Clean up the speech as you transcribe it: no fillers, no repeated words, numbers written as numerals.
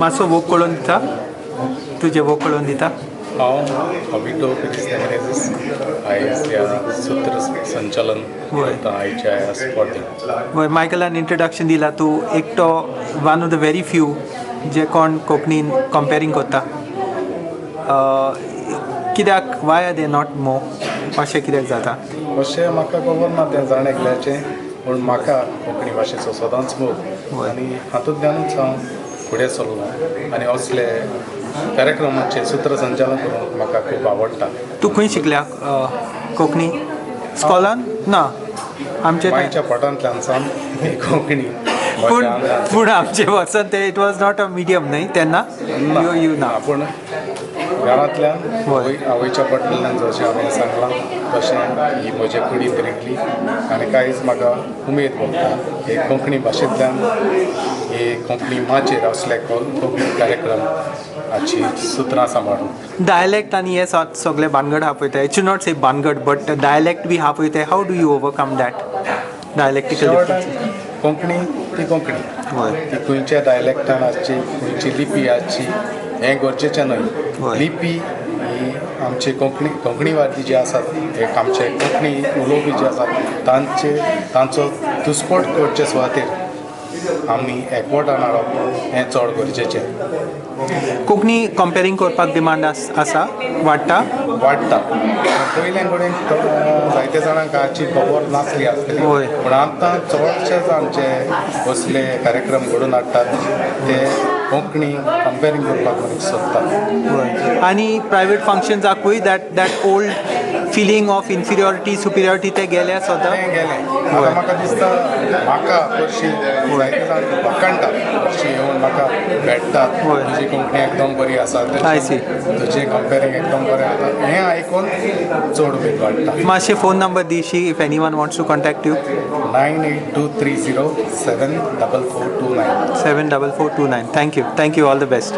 मातसो वोग कळोवन दिता, तुजें वोग कळोवन दिता. हांव अविटो क्रिस्ते मिनेझीस. आयज ह्या सूत्र संचालन करता आयच्या ह्या स्पर्धेत. वय, मायकलान इंट्रोडक्शन दिला. तूं एकटो, one of the very few जे कोण कोंकणीन कंपेरींग करता. कित्याक, why are they not more? अशें कित्याक जाता? अशें म्हाका खबर ना तें जाण एकल्याचें, पूण म्हाका कोंकणी भाशेचो सदांच मोग आनी हातूंतल्यानूच हांव फुडें सरलो आनी असले कार्यक्रमाचें सूत्रसंचालन करूंक म्हाका खूब आवडटा. तूं खंय शिकल्या कोंकणी? स्कॉलान ना आमचे? मायच्या पोटांतल्यान सावन ही कोंकणी पूण म्हज्या आंगांत. पूण आमचे वचून ते it was not a medium न्हय तेन्ना you you ना. पूण घरांतल्यान आवयच्या पोटांतल्यान जशें हांवें सांगलां तशें ही म्हज्या कुडींत रिगली आनी कांयच म्हाका उमेद भोगता हे कोंकणी भाशेंतल्यान हे कोंकणी माचयेर असले कोंकणी कार्यक्रम हाची सुत्रां सांबाळून. डायलेक्ट आनी हे सगळे भानगड आहा पळय ते, it not से भानगड बट डायलेक्ट बी आहा पळय ते, how do you overcome that dialectical? शेवटाक कोंकणी ती कोंकणी. ती खंयच्या डायलेक्टान आसची, खंयची लिपी आसची हें गरजेचें न्हय. लिपी ही आमची कोंकणी कोंकणीवादी जे आसात, एक आमचे कोंकणी उलोवपी जे आसात, तांचे तांचो दुस्पोट करचे सुवातेर आमी एकवटान हाडप हें चड गरजेचें. कोंकणी कंपेरींग करपाक डिमांड आसा, वाडटा? वाडटा. पयल्या कडेन जायते जाणांक हाची खबर नासली आसतली, पूण आतां चडशे जाण जे असले कार्यक्रम घडोवन हाडटात ते कोंकणी कंपेरींग करपाक मनीस सोदतात. आनी private फंक्शन्साकूय that old feeling of inferiority, superiority ते गेल्या सदां. तें गेलें. आतां म्हाका दिसता, म्हाका हरशीं जायते जाण वाखाणटात, हरशीं येवन म्हाका भेटतात, तुजी कोंकणी एकदम बरी आसा, I see. तुजें कंपेरींग एकदम बरें आसा. हें आयकून चड उमेद वाडटा. मातशें फोन नंबर दिशी, if anyone wants to contact you. 9823074429. 74429. Thank you, thank you, all the best.